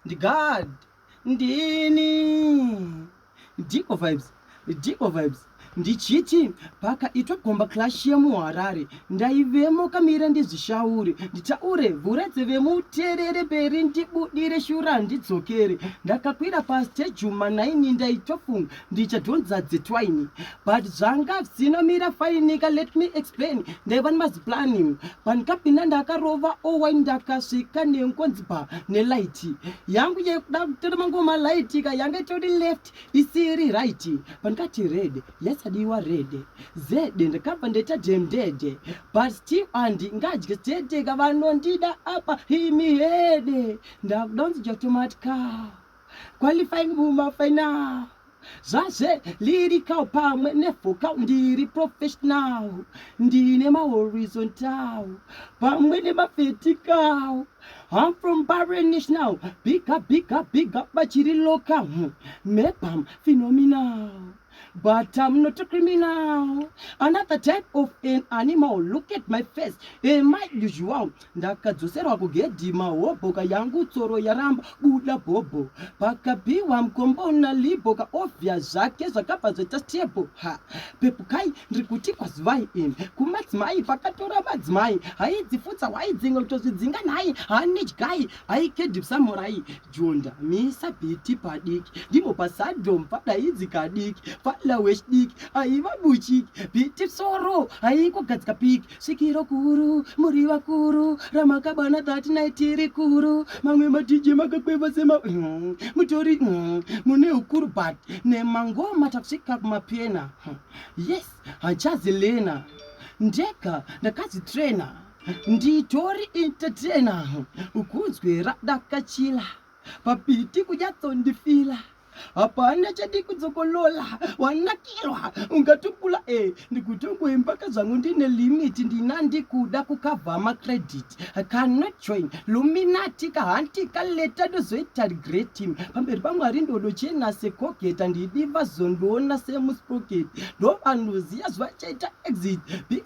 Ndigad ndini Dico Vibes, Dico Vibes. Ndichiti pakaitwa gomba clash yemuHarare, ndaivemo kamira ndizvishaure, nditaure vhuradze vemuterere mberi, ndibudire shura ndidzokere. Ndakakwira pastage manaini, ndaitofunga ndichadhonza dzetwaini, but zvanga zvinomira fainika. Let me explain, ndaiva nemaziplani. Pandikapinda ndakarova owai, ndakasvika nenkonzi pa nelight yangu yekuda kutora mangoma. Light ka yanga itori left isiri right. Pandikati red yasadiwa red zede, ndakabva ndaita demdede, but still handingadye zedeka. Vanondida apa imi hede, ndakuda kunzi automatic qualifying mumafinal. Zvazve lyrical pamwe nevocal, ndiri professional, ndine mahorizontal pamwe nemavertical. I'm from Barre National. Bigger, bigger, bigger, bachiri local. Mepam phenomenal. But I'm not a criminal. Another type of an animal. Look at my face. Am I usual? Ndakadzoserwa kugedhi mahobhoka yangu, tsoro yaramba buda bhobho. Pakapiwa mukombona liboka ovhia zvake zvakabva zvaita stable. Ha, pepukai, ndiri kuti kwazivai ini kumadzimai. Pakatora madzimai haidzifutsa waidzinga kutozvidzinga nhai hanidyai haikedhi samurai jonda misa bhiti padiki ndimo pasadom padaidzi kadiki fala wechidiki aiva buchiki bhiti soro haikogadzika piki. Svikiro kuru, muri vakuru ramakabana 39 tiri kuru. Mamwe maDJ makakweva sema mutori mune ukuru, but nemangoma takusvika kumapena. Yes, hanchazilena ndega ndakazitraina, nditori entertainer. Ukunzwera dakachila papiti kunyatsondifila, hapana chadi kudzokolola, wanakirwa ungatokula e ndikutongoimbaka zvangu. Ndine limit, ndina ndikuda kukavha macredit, cannot join luminati kahanti kaleta, ndozoita regret pamberi pamwari. Ndodochena sekogeta, ndidi vazondiona semusprocket, ndo vanoziya zvachaita exit. Big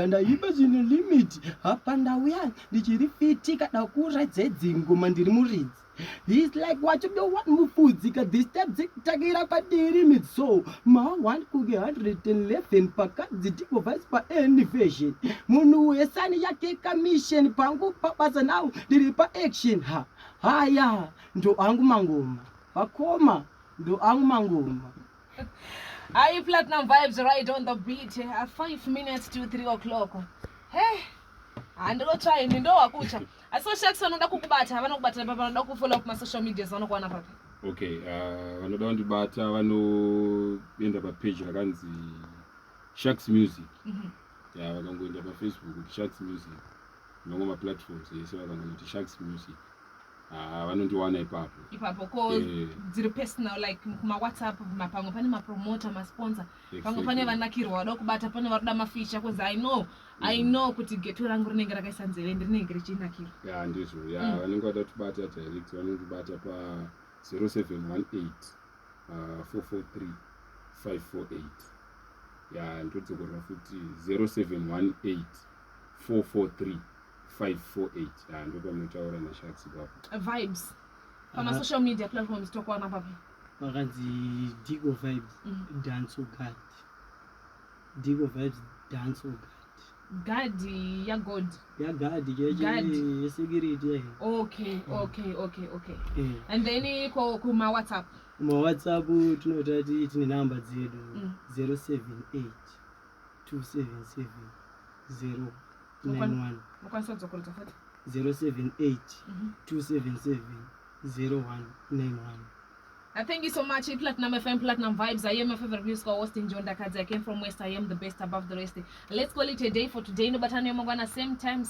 ndaimba zvine limit hapa, ndauya ndichiri fiti kada kuredzedzi ngoma, ndiri muridzi. He's like what you don't want mufudzi ka this step dzikutakira kwadiri mitso ma 1 kuke 111 pakadzi Dico Vibes pa any version. Munhu wesani yake commission pangu pabasa, now ndiri pa action. Ha, haya ndo angu mangoma vakoma, ndo angu mangoma. Hi, Platinum Vibes right on the beat. 5 minutes to 3 o'clock. Hey, handinotsva ini ndowakutsva. Asi Sharks vanoda kukubata, vanokubata papi? Vanoda kufollow up masocial medias, vanokuwana papi? Okay, vanoda kundibata vanoenda papage rakanzi Sharks Music. Ya, vakangoenda paFacebook Sharks Music, mamwe maplatforms ese vakangonoti Sharks Music, vanondiwana ipapo. Ipapo ko dziri personal, like kumawhatsapp, pamwe pane mapromoter, masponsor, pamwe pane vanakirwa vada kubata, pane vari kuda mafeature, kunzi I know kuti geto rangu rinenge rakaisa nzeve, rinenge richinakirwa. Ya, ndizvo ya. Vanenge vada kutibata direct vanondibata pa 0718 443 548. Ya, ndodzokorera futi, 0718 443 548. Ya, ndopamunotaura naSharks ipapo. Vibes, pamasocial media platforms tokuwana papi? Pakanzi Dico Vibes Dance Guard, Dico Vibes Dance Guard. Guard yagod? Yaguard. Guard. Yesecurity. Okay. And then ko kumawhatsapp? Kumawhatsapp tinotati tine namba dzedu, 078 277 091. Unokwanisa kudzokorodza futi? 078 277 0191. Thank you so much. Platinum FM, Platinum Vibes. I am your favorite musical host, John Dakadzi. I came from West. I am the best above the rest. Let's call it a day for today. Nobatana mangwana, same time, same